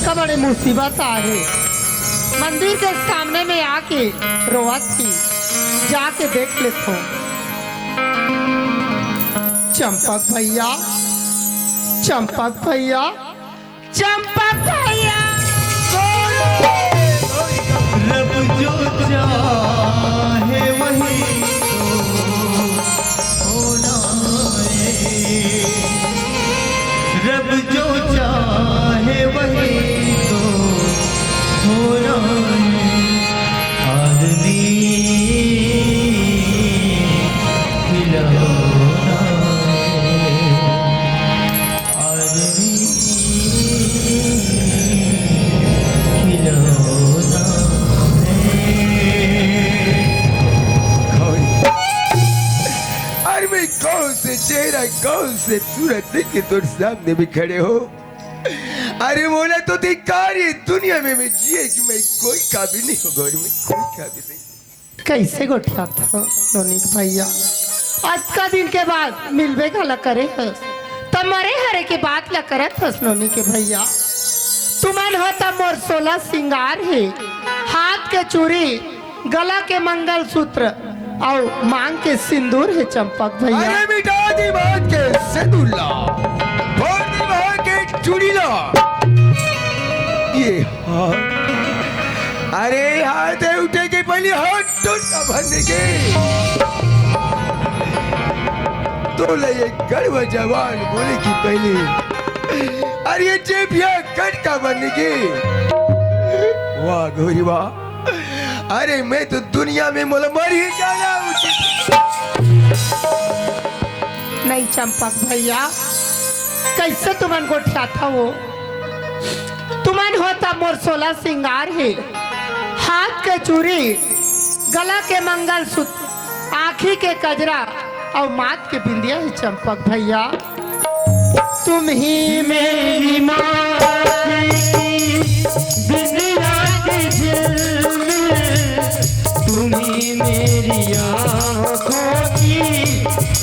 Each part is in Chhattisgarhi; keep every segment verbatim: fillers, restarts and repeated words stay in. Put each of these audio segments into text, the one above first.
का बड़े मुसीबत आहे, मंदिर के सामने में आके रोवत थी, जाके देख लेथो। चंपक भैया, चंपक भैया, चंपक भैया। रब जो चाहे वही तो होना है। रब जो चाहे वही तो होना है। आदमी खिलौना है। आदमी खिलौना है। अरे भाई, कौन से चेहरा, कौन से सूरत लेके तोर सामने में खड़े हो? अरे मोला तो धिक्कार, ये दुनिया में मैं जिए कि मैं कोई काबिल नहीं हूँ, गौरी, मैं कोई काबिल नहीं। कैसे गोठियाथस नोनी के भैया? अतका दिन के बाद मिलबे घला करे हस, त मरे हरे के बात ला करत हस नोनी के भैया। तुमन हो त मोर सोलह सिंगार हे, हाथ के चूड़ी, गला के मंगलसूत्र अउ मांग के सिंदूर हे चंपक भैया। अरे मिटा दी मांग के सिंदूर ला, फोड़ दी मांग के चूड़ी ला। ये हाथ, अरे हाथ हे उठे के पहले हाथ टूट का भरने के। तोला ये कड़वा जबान बोले की पहले, अरे ये जेबिया कट का भरने के। वाह गोरी वाह, अरे मैं तो दुनिया में मोला मर ही जाना उचित। नहीं चंपक भैया, कैसे तुमन गोठियाथव? तुमन हो त मोर सोलह सिंगार हे, हाथ के चूड़ी, गला के मंगलसूत्र, आँखी के कजरा अउ माथ के बिंदिया हे चंपक भैया। तुम ही मेरी माँ की बिंदिया की झिलमिल, तुम ही मेरी आँखों की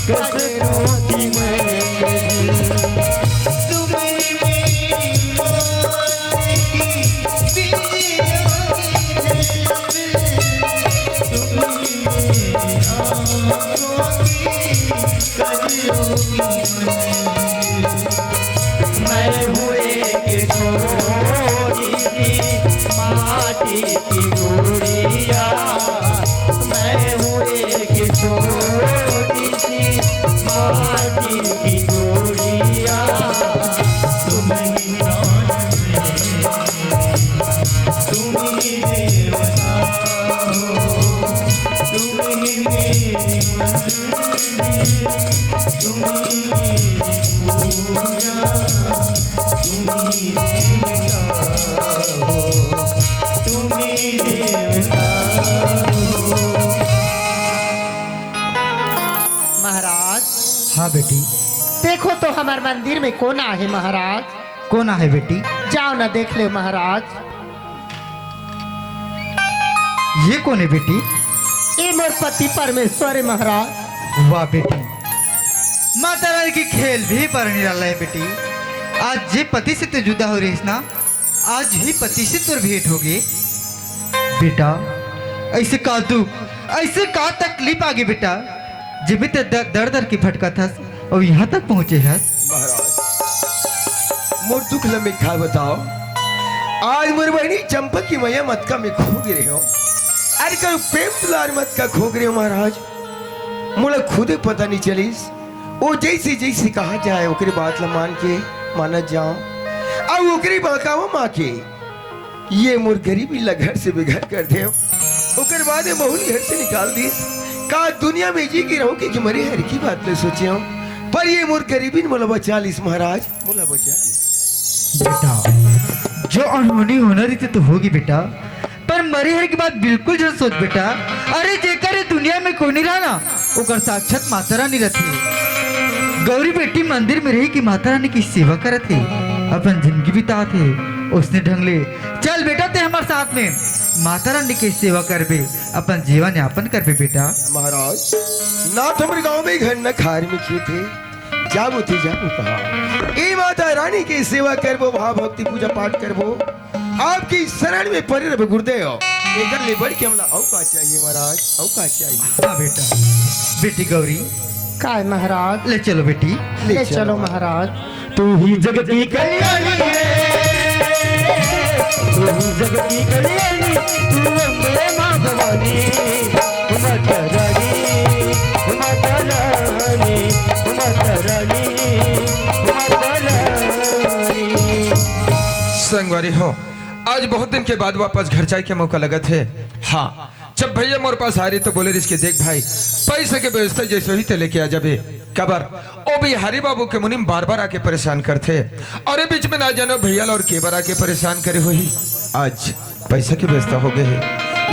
कजरों की महफिल। तुम ही मेरी माँ की बिंदिया की झिलमिल, तुम ही मेरी आँखों की मैं हूँ एक छोटी सी माटी की गुड़िया, मैं हूँ एक छोटी सी माटी की गुड़िया। तुम ही प्राण में, तुम ही देवता हो, तुम ही मेरी मंजिल। महाराज। हाँ बेटी। देखो तो हमर मंदिर में कोन आहे महाराज? कोन आहे बेटी? जाओ ना देख ले महाराज। ये कोन हे बेटी? ये मोर पति परमेश्वर हे महाराज। वाह बेटी, माता रानी के खेल भी बड़ निराला हे बेटी। आज जे पति से तैं जुदा हो रहिस ना, आज ही पति से तोर भेंट होगे। बेटा, ऐसे का दुख, ऐसे का तकलीफ आगे बेटा, जेमे तैं द-, दर दर के भटकत हस अउ यहाँ तक पहुँचे हस? महाराज, मोर दुख ल मैं का बताओं? आज मोर बहिनी चंपक के मया मतका में खो गे रहेंव। अरे कहूँ प्रेम दुलार मतका खो गे रहेंव महाराज, मोला खुदे पता नइ चलिस। वो जइसे जइसे कहा जाए ओकरे बात ल मान के मानत जाओं, अउ ओकरे बहकावा म आके ये मोर गरीबी ल घर से बेघर कर देंव। ओकर बाद ये महूँ ल घर से निकाल दिस। का दुनिया में जी के रहूँ कि, कि मरे हर की बात ल सोचेंव, पर ये मोर गरीबी न मोला बचा लिस महाराज, मोला बचा लिस। बेटा, जो अनहोनी होना रहिथे तो होगे बेटा, पर मरे हर की बात बिल्कुल झन सोच बेटा। अरे जेकर ये दुनिया में कोई नइ रहय ना, ओकर साक्षात माता रानी रहिथे। गौरी बेटी मंदिर में रहि के माता रानी के सेवा करत हे, अपन जिनगी बितात हे। ओइसने ढंग ले चल बेटा, तैं हमर साथ में माता रानी के सेवा करबे, अपन जीवन यापन करबे बेटा। महाराज, ना तो हमर गाँव में घर, ना खार में खेत हे, जाबो तैं जाबो कहाँ? ए माता माता रानी के सेवा करबो, भाव भक्ति पूजा पाठ करबो, आपके शरण में परे रहबो गुरुदेव। एकर ले बढ़ के हमला अउ का चाहिए महाराज, अउ का चाहिए? हाँ बेटा, बेटी गौरी, काय महाराज? ले चलो बेटी, ले ले चलो चलो महाराज। तू ही जग की कल्याणी है, तू ही जग की कल्याणी, तू अम्बे माँ भवानी, माता रानी, माता रानी, माता रानी, माता रानी। संगवारी हो, आज बहुत दिन के बाद वापस घर जाए के मौका लगत हे। हाँ, जब भैया मोर पास आए रही तो बोले रहिस कि देख भाई, पैसे के व्यवस्था जैसे होही ते लेके आ जाबे। काबर ओ बिहारी बाबू के मुनीम बार बार आके परेशान करथे, अउ ए बीच में ना जानो भैया ला अउ के बार आके परेशान करे होही। आज पैसा के व्यवस्था हो गए हे,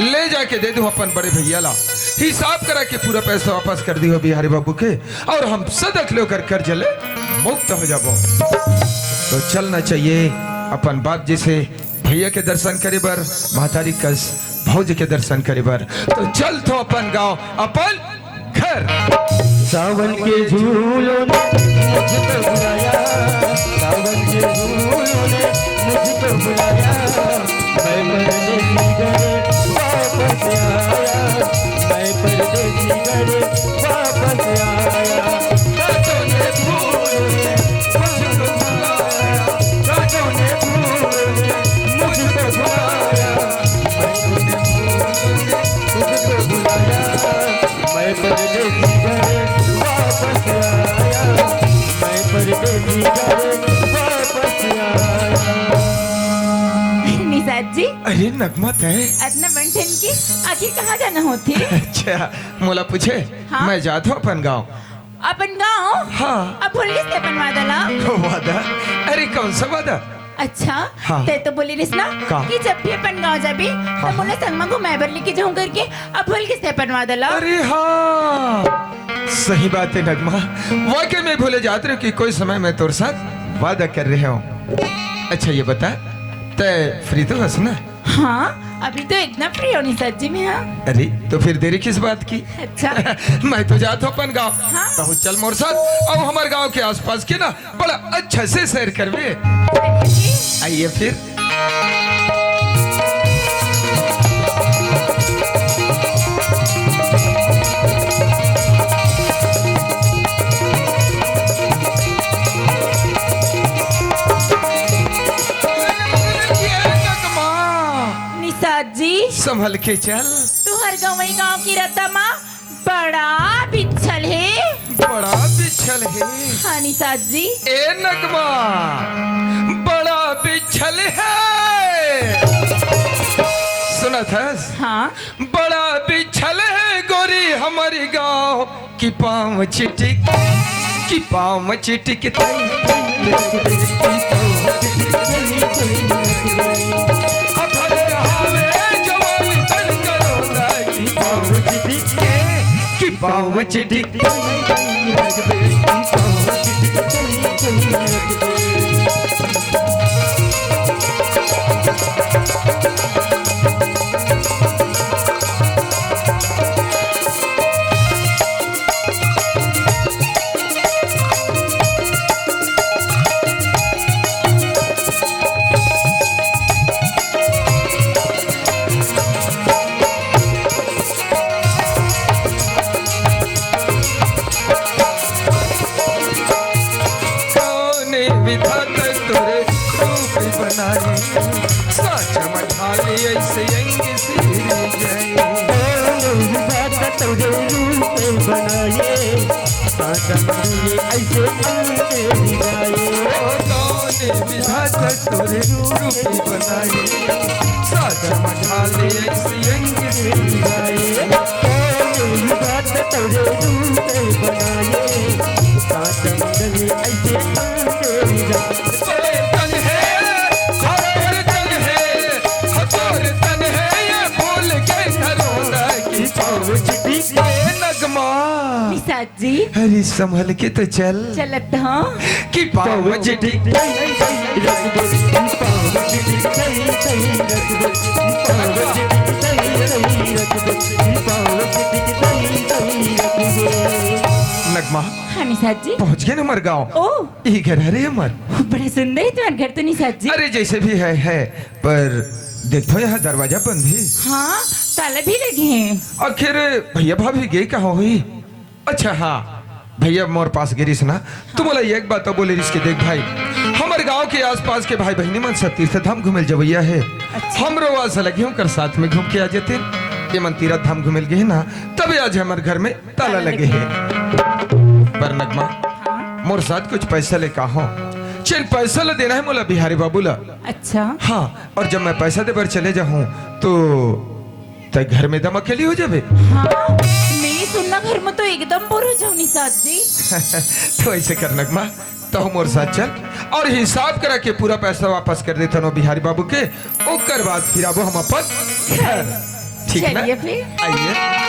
ले जाके दे दूं अपन बड़े भैया ला, हिसाब करा के पूरा पैसा वापस कर दिहो बिहारी बाबू के, अउ हम सदक ले ओकर कर्ज ले मुक्त हो जाबो। तो चलना चाहिए अपन बाप जी से भैया के दर्शन करे बर, महतारी कस भौजी के दर्शन करे बर। तो चल तो अपन गांव, अपन घर। सावन के झूलों ने मुझको बुलाया, सावन के झूलों ने मुझको बुलाया, मैं परदेसी घर वापस आया, मैं परदेसी घर वापस आया। कांटों ने फूलों ने मुझको बुलाया, कांटों ने फूलों ने मुझको बुलाया, कांटों ने फूलों ने मुझको बुलाया। मैं परदेसी घर वापस आया, मैं परदेसी घर वापस आया। निषाद जी। अरे नगमा, तैं अतना बन ठन के आखिर कहाँ जाना होथे? अच्छा, मोला पूछे? हाँ। मैं जात हूँ अपन गाँव। अपन गाँव? हाँ। अब भूल गिस ते अपन वादा ला? वादा? अरे कौन सा वादा? अच्छा, हाँ। तैं तो बोले रहिस ना का? कि जब भी अपन गाँव जाबे, हाँ, तो मोला संग म घुमाए बर लेके जाहूँ करके। अब भूल गिस ते अपन वादा ला? अरे हाँ, सही बात है नगमा, वाकई में भूले जात रहेंव कि कोई समय मैं तोर साथ वादा कर रहे हूँ। अच्छा ये बता, तैं free तो हस ना? हाँ, अभी तो एकदम free हूँ निषाद जी मैं, हाँ। अरे, तो फिर देरी किस बात की? अच्छा। मैं तो जात हूँ अपन गाँव। हाँ। तो चल मोर साथ, अउ हमर गाँव के आसपास के ना बड़ा अच्छा से सैर करबे। आइए फिर। निषाद जी। संभल के चल। तुहर गंवई गांव के रद्दा मा बड़ा बिच्छल हे। बड़ा बिच्छल हे। हाँ निषाद जी। ए नगमा, बड़ा बिच्छल हे। सुनत हस? हाँ। बड़ा बिच्छल हे गोरी हमर गाँव। कि पाँव चिटिक, कि पाँव चिटिक तई, तई, तई, तई, तई, तई, तई, तई। अधर हावे जवानी तन करो ना, कि पाँव चिटिक, कि पाँव चिटिक तई, तई, तई, तई, तई, तई, तई, तई, तई, तई। कौन विधाता तोरे रूप बनाए, साँच म ढाले ऐसे अंग सिर जाए। कौन विधाता तोरे रूप बनाए, साँच म ढाले ऐसे अंग सिर जाए। ओ कौन विधाता तोरे रूप बनाए, साँच म ढाले ऐसे अंग सिर जाए। कौन विधाता तोरे रूप बनाए, साँच म ढाले ऐसे अंग सिर जाए। तोर तन हे, तोर तन हे, तोर तन हे, ये फूल के घरोंदा की पाँव चिटिक। ए नगमा। निषाद जी। अरे संभल के तो चल। चलत हूँ। कि पाँव चिटिक। नगमा। माँ, हाँ निषाद जी। पहुँच गे ना हमर गाँव। ओ। यही घर हरे हमर। बड़ा सुंदर हे तुम्हार घर तो निषाद जी। अरे जैसे भी है, है, पर देखो यहाँ दरवाजा बंद हे। हाँ, ताला भी लगे हे। आखिर भैया भाभी गे कहाँ होही? अच्छा हाँ, भैया मोर पास गे रिहिस ना, तो मोला एक बात तो बोले रिहिस कि देख भाई, हमर गांव के आसपास के भाई बहिनी मन सब तीर्थ धाम घूमे ल जवैया हे। अच्छा। हमरो आस लगे हे ओकर साथ में घूम के आ जाते। ये मन तीर्थ धाम घूमे ल गे हे ना, तबे आज हमर घर में ताला लगे हे। पर नगमा, हाँ। मोर साथ कुछ पैसा ले का हो, चल पैसा ला देना हे मोला बिहारी बाबू ला। अच्छा। हाँ, और जब मैं पैसा दे बर चले जाहूँ तो तै घर में दम अकेली हो जाबे। हाँ, मैं सुनना घर में तो एकदम बोर हो जाऊँ निषाद जी। तो ऐसे कर नगमा, तो मोर साथ चल और हिसाब करा के पूरा पैसा वापस कर देथन बिहारी बाबू के, ओकर बाद फिर आबो हम अपन घर। ठीक ना? चलिए फिर। आइए।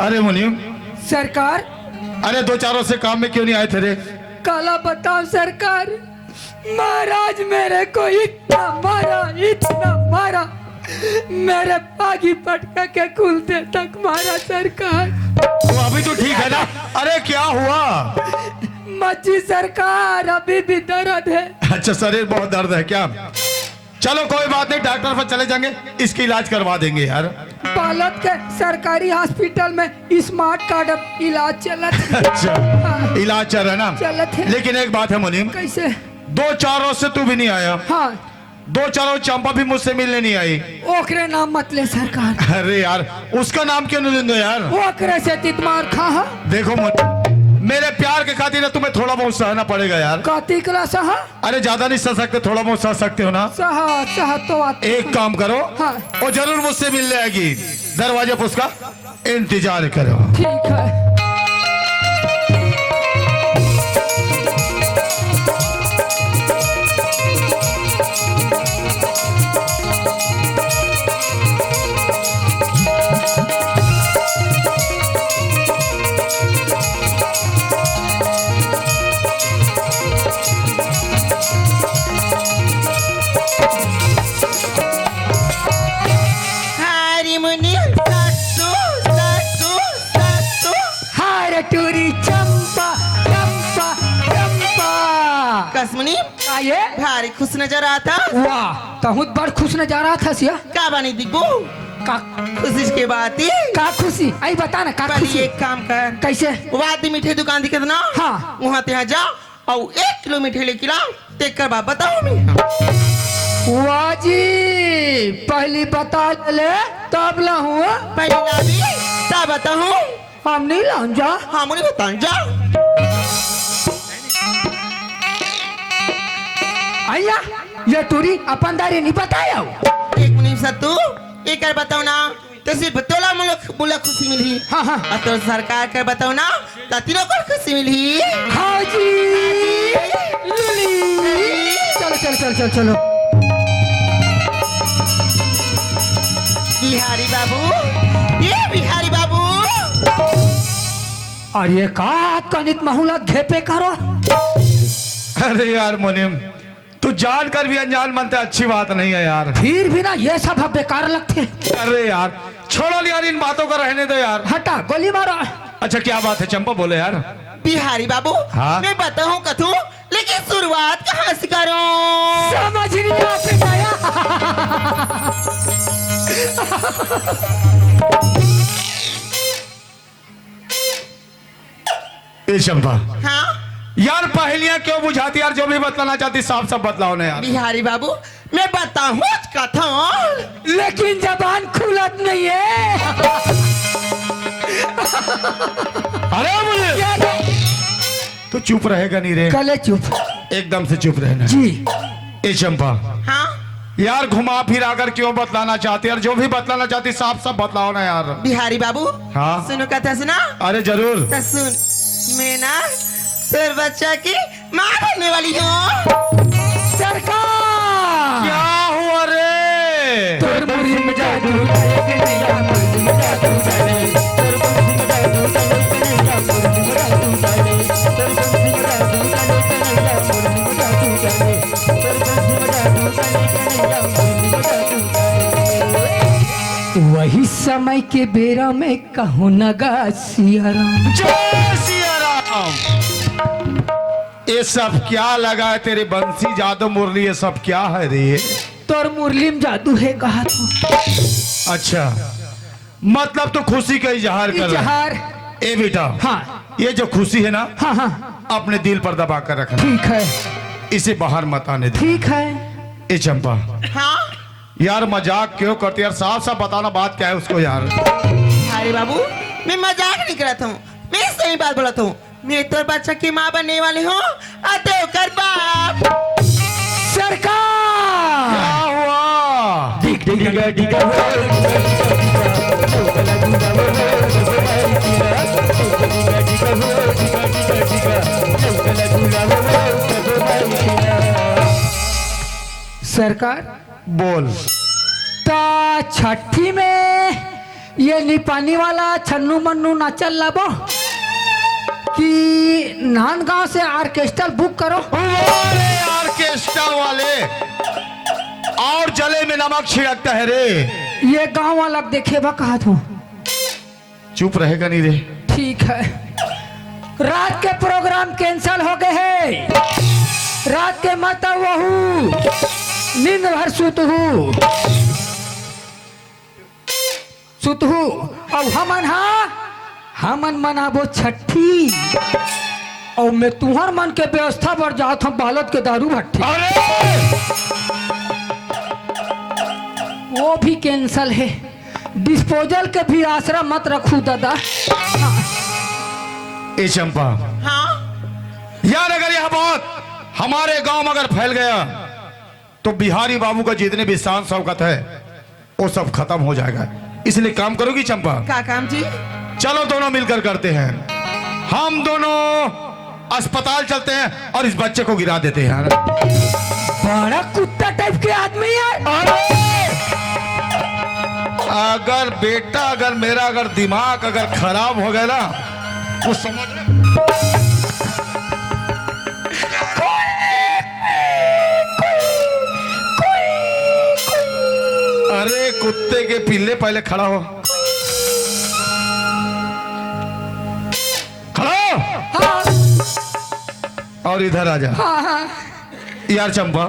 अरे मुनीम। सरकार। अरे दो चारों से काम में क्यों नहीं आए थे रे? काला बताओ सरकार, महाराज मेरे को इतना मारा, इतना मारा, मेरे पागी पटका के कुलते तक मारा सरकार। तो अभी तो ठीक है ना? अरे क्या हुआ? मच्छी सरकार, अभी भी दर्द है। अच्छा, शरीर बहुत दर्द है क्या? चलो कोई बात नहीं, डॉक्टर पर चले जाएंगे, इसकी इलाज करवा देंगे यार। बालोद के सरकारी हॉस्पिटल में स्मार्ट कार्ड अब इलाज चलत है। अच्छा, हाँ। इलाज चल रहा है ना? चलत है। लेकिन एक बात है मुनीम। कैसे? दो चार रोज से तू भी नहीं आया। हाँ। दो चार रोज चंपा भी मुझसे मिलने नहीं आई। ओकरे नाम मत ले सरकार। अरे यार, उसका नाम क्यों नहीं लेंगे यार? ओकरे से तितमार खा हा। देखो मुनीम, मेरे प्यार के खातिर ना तुम्हें थोड़ा बहुत सहना पड़ेगा यार। कति कला सहा? अरे ज्यादा नहीं सह सकते, थोड़ा बहुत सह सकते हो ना? सहा, सहा तो आते एक हैं। काम करो, हाँ। वो जरूर मुझसे मिलने आएगी, दरवाजे पर उसका इंतजार करो। ठीक है। हरी मुनि सत्तू, सत्तू, सत्तू। हाय रे टूरी चंपा, चंपा, चंपा। कस मुनि? का ये? भारी खुश नजर आता। वाह, तहूँ बड़ खुश नजर आथस या। का बानी दिगू? का? खुशी के बात ही। का खुशी? आई बता ना, का पर खुशी? एक काम कर। कैसे? वादी मिठाई दुकान दिखत ना? हाँ। वहाँ ते जा। अउ एक किलो मिठाई लेके ला, तेकर बाद बताहूँ मैं। वाह जी, पहली बता ले, तब लाहूँ। पहली लाबी, तब बताहूँ। हम नहीं लाऊं जा। हम नहीं बताऊं जा। अइया, ये टूरी अपन दारी नहीं बताया हो। एक मिनट सत्तू, एकर बताओ ना। त सिर्फ तोला मोला, मोला खुशी मिलही। हाँ, हाँ। अउ तोर सरकार के बताओ ना, त तीनों को खुशी मिलही। हाँ जी। लूली। चलो, चलो, चलो, चलो, चलो। बिहारी बाबू, ये बिहारी बाबू। अरे का कनित महुला घेपे करो। अरे यार मुनीम, तू जानकर भी अनजान बनता है, अच्छी बात नहीं है यार। फिर भी ना ये सब बेकार लगते हैं। अरे यार, छोड़ो यार, इन बातों को रहने दो यार। हटा, गोली मारो। अच्छा, क्या बात है चंपा, बोले यार। बिहारी बाबू, हाँ? मैं बताऊं कथू, लेकिन शुरुआत कहाँ से करूं? समझ नहीं आते आया। ए चंपा। हाँ? यार पहेलियां क्यों बुझाती यार, जो भी बतलाना चाहती साफ साफ बतलाओ ना यार। बिहारी बाबू, मैं बताऊं कथा। लेकिन जबान खुलत नहीं है। अरे बोले। ये दे। तू चुप रहेगा नहीं रे। कले चुप। एकदम से चुप रहना। जी। ए चंपा। हाँ? यार घुमा फिरा कर क्यों बतलाना चाहती यार, जो भी बतलाना चाहती साफ साफ बतलाओ ना यार। बिहारी बाबू, हाँ? सुनो कथा सुना। अरे जरूर। तो सुन, मैं ना तोर बच्चा की माँ बनने वाली हूँ। सरकार! क्या हुआ रे? तोर मुरी में जादू है, कि नैया मुरी में जादू है। समय के बेरा में कहूँ न गा सिया राम। जय सिया राम। ये सब क्या लगा है तेरे बंसी, जादू, मुरली, ये सब क्या है रे? तोर मुरली में जादू है कहा तो। अच्छा, मतलब तू खुशी का इजहार कर रहा है? इजहार। ए बेटा, हाँ। ये जो खुशी है ना, हाँ, हाँ। अपने दिल पर दबा कर रखना। ठीक है। इसे बाहर मत आने दे। ठीक है। ए चंपा। हाँ। यार, मजाक क्यों करते यार? साफ साफ बताना, बात क्या है उसको यार। अरे बाबू, मैं मजाक नहीं करता हूँ, मैं सही बात बोलता हूँ। मैं तोर बच्चा की माँ बनने वाली हूँ, अउ तैं ओकर बाप। सरकार! क्या हुआ? सरकार, बोल। त छठी में ये निपानी वाला छन्नू मन्नू नाचल लाबो कि नांदगांव से orchestra book करो? अरे orchestra वाले, और जले में नमक छिड़कता है रे। ये गांव वाला देखे बा कहा तू। चुप रहेगा नहीं रे। ठीक है, रात के program cancel हो गए है। रात के मत वहू, नींद भर सुतहू, सुतहू। अउ हमन हा, हमन मनाबो छठी। अउ मैं तुहर मन के व्यवस्था बर जात हूँ बालत के दारू भट्ठी। अरे! वो भी cancel है। Disposal के भी आसरा मत रखू दादा। ए चंपा, हाँ। यार, अगर यह बात हमारे गांव में अगर फैल गया तो बिहारी बाबू का जितने भी शान शौकत है वो सब खत्म हो जाएगा। इसलिए काम करोगी चंपा? का काम जी? चलो दोनों मिलकर करते हैं, हम दोनों अस्पताल चलते हैं और इस बच्चे को गिरा देते हैं। बड़ा कुत्ता type के आदमी यार। अरे! अगर बेटा, अगर मेरा अगर दिमाग अगर खराब हो गया ना, तो समझ अरे कुत्ते के पिल्ले, पहले खड़ा हो, खड़ा हो। हाँ। और इधर आ जा। हाँ, हाँ। यार चंपा,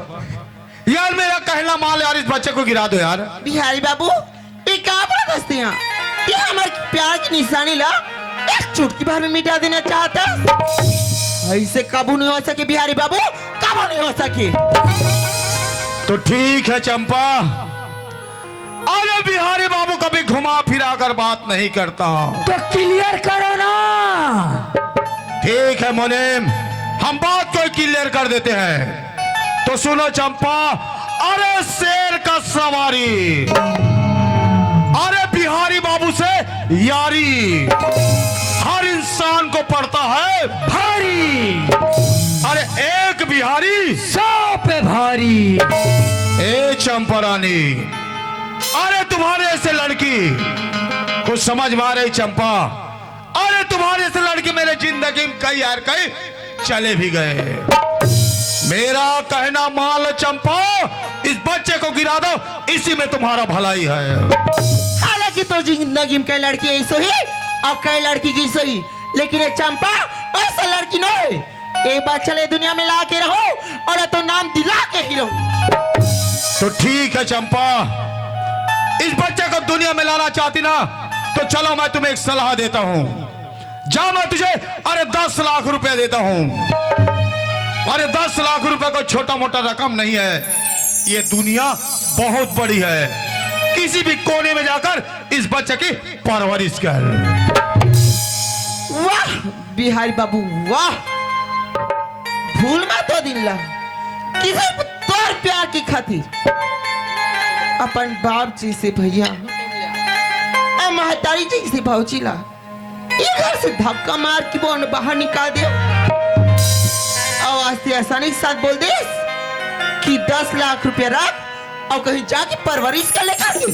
यार मेरा कहना मान यार, इस बच्चे को गिरा दो यार। बिहारी बाबू, ये का बोलत हस तें? ये हमर प्यार की निशानी ला एक चुटकी भर में मिटा देना चाहता। ऐसे कबू नहीं हो सके बिहारी बाबू, कबू नहीं हो सके। तो ठीक है चंपा, अरे बिहारी बाबू कभी घुमा फिरा कर बात नहीं करता। तो clear करो ना। ठीक है मुनीम, हम बात को clear कर देते हैं। तो सुनो चंपा, अरे शेर का सवारी, अरे बिहारी बाबू से यारी, हर इंसान को पड़ता है भारी। अरे एक बिहारी सौ पे भारी। ए चंपा रानी, अरे तुम्हारे ऐसे लड़की कुछ समझ में आ रही चंपा? अरे तुम्हारे ऐसे लड़के मेरे जिंदगी में कई यार कई चले भी गए। मेरा कहना मान लो चंपा, इस बच्चे को गिरा दो, इसी में तुम्हारा भलाई है। हालांकि तो जिंदगी में कई लड़की ऐसो ही और कई लड़की की सही, लेकिन ये चंपा ऐसा लड़की नहीं। एक बार चले दुनिया में ला के रहो और तो नाम दिला के ही रहो। तो ठीक है चंपा, इस बच्चे को दुनिया में लाना चाहती ना, तो चलो मैं तुम्हें एक सलाह देता हूँ। जा, मैं तुझे, अरे, दस लाख रुपए देता हूँ। अरे, दस लाख रुपए कोई छोटा मोटा रकम नहीं है, ये दुनिया बहुत बड़ी है। किसी भी कोने में जाकर इस बच्चे की परवरिश कर। वाह बिहारी बाबू, वाह। भूल मत ओ दिन ला, किसी तोर प्यार की खातिर अपन बाप जैसे भैया और महतारी जैसे भौजी ला ये घर से धक्का मार के बोन बाहर निकाल दे। और आज ते आसानी के साथ बोल देस कि दस लाख रुपया रख और कहीं जाके परवरिश कर ले करके।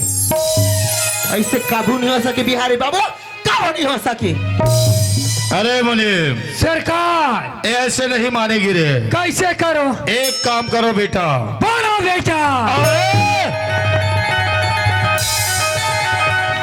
ऐसे काबू नहीं हो सके बिहारी बाबू, काबू नहीं हो सके। अरे मुनीम, सरकार। ऐसे नहीं मानेगी रे। कैसे करो? एक काम करो बेटा। बोलो बेटा। अरे!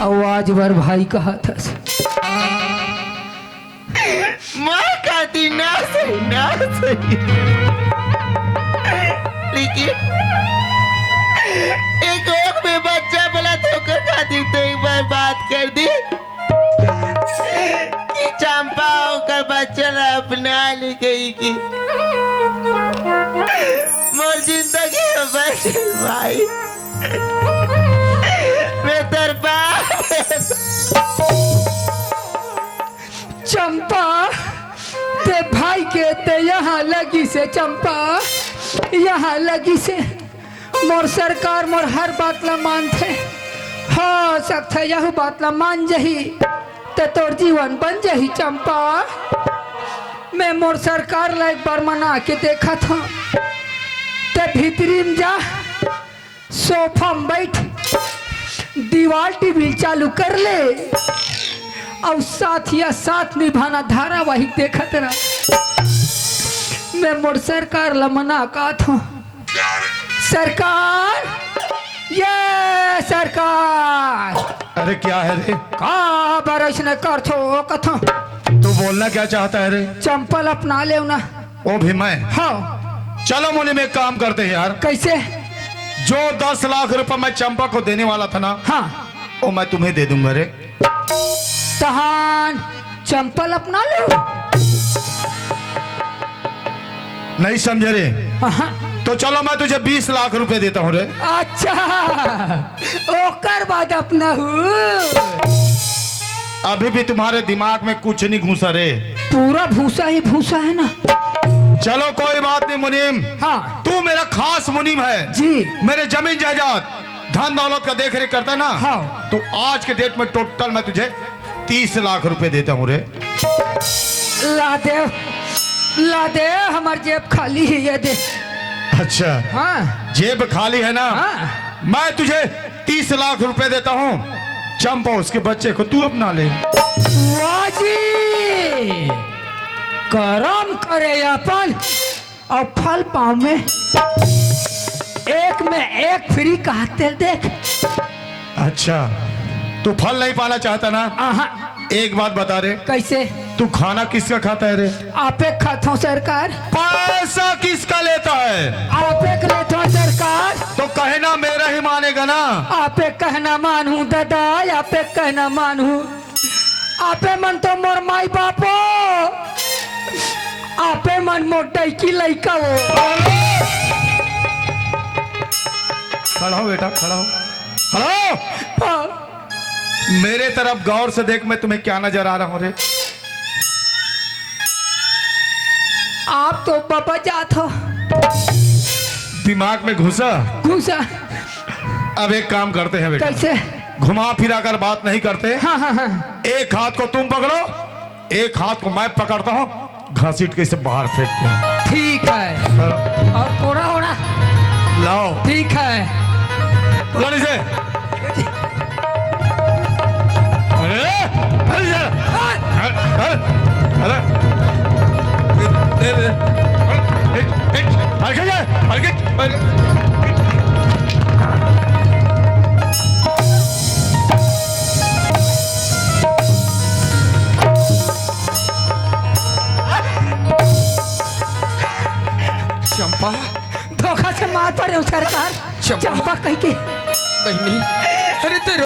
आवाज बर भाई कहत हस। मैं कहती ना सही, ना सही। लेकिन एक और में बच्चा बोला तो ओकर खातिर तो एक बार बात कर दी कि चंपा ओकर बच्चा ला अपना ले गई कि मोर जिंदगी में बस भाई मैं तेरे बाप। चंपा, ते भाई के ते यहाँ लगी से चंपा, यहाँ लगी से। मोर सरकार मोर हर बात ला मानथे। हो सकथे यहू बात ला मान जही, ते तोर जीवन बन जही चंपा। मैं मोर सरकार ला एक बार मना के देखत हूँ। ते भीतरी में जा, सोफा में बैठ, दीवार टीवी चालू कर ले, अउ साथ या साथ निभाना धारावाहिक देखत रह। मैं मोर सरकार ला मना कहत हूँ। सरकार, ये सरकार। अरे क्या है रे? का बरस ने कर थो कथो। तू बोलना क्या चाहता है रे? चंपा ला अपना लेव ना। वो भी मैं? हाँ। चलो मुनीम, एक काम करते हैं यार। कैसे? जो दस लाख रुपए मैं चंपा को देने वाला था ना, हाँ। वो मैं तुम्हें दे दूंगा रे। तहान चंपा ला अपना लेव। नहीं समझे रे? हाँ। तो चलो, मैं तुझे बीस लाख रुपए देता हूँ रे। अच्छा, ओकर बाद अपना हूँ। अभी भी तुम्हारे दिमाग में कुछ नहीं घुसा रे। पूरा भूसा ही भूसा है ना। चलो, कोई बात नहीं मुनीम। हाँ। तू मेरा खास मुनीम है। जी। मेरे जमीन जायदाद, धन दौलत का देख रेख करता है ना। हाँ। तो आज के डेट में टोटल मैं तुझे तीस लाख रुपए देता हूँ रे। ला दे, ला दे, हमार जेब खाली है, ये दे। अच्छा। हाँ। जेब खाली है ना? हाँ। मैं तुझे तीस लाख रुपए देता हूँ, चंपा, उसके बच्चे को तू अपना ले। वाह जी, करम करे अपन। अउ फल पाँव में, एक में एक फ्री कहत हे देख। अच्छा, तू फल नहीं पाना चाहता ना? आहा। एक बात बता रे, कैसे? तू खाना किसका खाता है रे? आपे खाथों सरकार। पैसा किसका लेता है? आपे के लेथों सरकार। तो कहना मेरा ही मानेगा ना? आपे कहना मानहूँ दादा, आपे कहना मानहूँ। आपे मन तो मोर माई बाप हो। आपे मन मोटई की लइका हो। खड़ा हो बेटा, खड़ा हो, खड़ा हो। हाँ। मेरे तरफ गौर से देख, मैं तुम्हें क्या नजर आ रहा हूँ रे? आप तो बाबा जात हो। दिमाग में घुसा? घुसा। अब एक काम करते हैं बेटा। कैसे? घुमा फिरा कर बात नहीं करते। हाँ, हाँ, हाँ। एक हाथ को तुम पकड़ो, एक हाथ को मैं पकड़ता हूँ, घसीट के इसे बाहर फेंकते हैं। ठीक है। चलो। और कोड़ा ओड़ा? लाओ। ठीक है। पकड़ इसे। अरे, अरे यार। अरे, अरे, अरे। अरे, अरे, अरे। हल्के जा, हल्के, हल्के। चंपा। धोखा से मार पड़े हो सरकार। चंपा। चंपा कह के। बहिनी, अरे तो